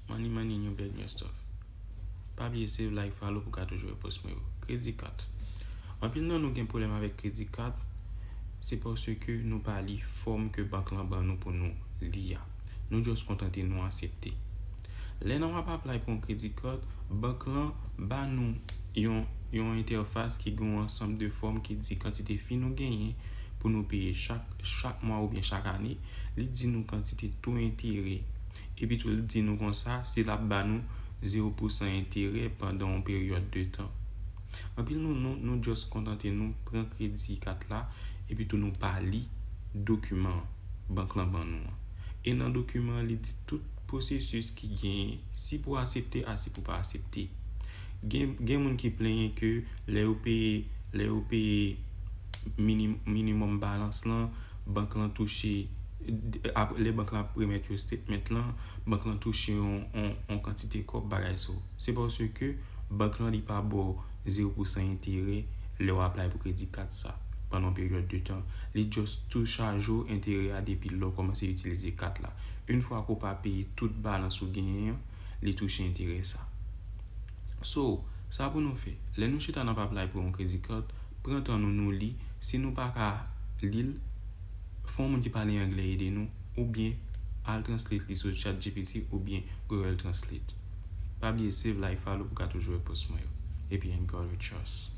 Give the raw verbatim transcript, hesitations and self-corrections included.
Money, money, new bag, new stuff. Pa bliye save, like, follow pou ka toujou wè post mwen yo. Kredi kat. Anpil nan nou gen pwoblèm avèk kredi kat, se paske nou pa li fòm ke bank lan ban nou pou nou li a. Nou just kontante nou aksepte. Lè n ap apply pou yon kredi kat, bank lan ba nou yon, yon entèfas ki gen yon ansanm de fòm ki di kantite fi nou genyen pou nou peye chak, chak mwa oubyen chak ane. Li di nou kantite to enterè. Epi tou, li di nou konsa, si l ap ba nou zewo pousan enterè pandan yon peryòd de tan. Anpil nou, nou, nou just kontante nou pran kredi kat la, epi tou nou pa li dokiman bank lan ban nou an. E nan dokiman, li di tout pwosesis ki genyen, si pou aksepte a si pou pa aksepte. Gen, gen moun ki plenyen ke lè yo peye, lè yo peye minim, minimum balance lan, bank lan touche, ap, lè bank lan ap remèt yo statement lan, bank lan touche yon, yon, yon kantite kòb bagay sa. Se paske bank lan li pa ba w zewo pousan enterè lè w apply pou kredi kat sa pandan yon peryòd de tan. Li just tou chaje w enterè a depi lè w kòmanse itilize kat la. Yon fwa ke w pa peye tout balans ou genyen an, li touche enterè sa. So, sa pou nou fè. Lè nou chita n ap apply pou yon kredi kat, pran tan nou, nou li. Si nou pa ka li l, fè yon moun ki pale anglè ede nou, oubyen al translate li sou ChatGPT oubyen Google Translate. Pa bliye save, like, follow pou ka toujou wè post mwen yo. Epi, in God we trust.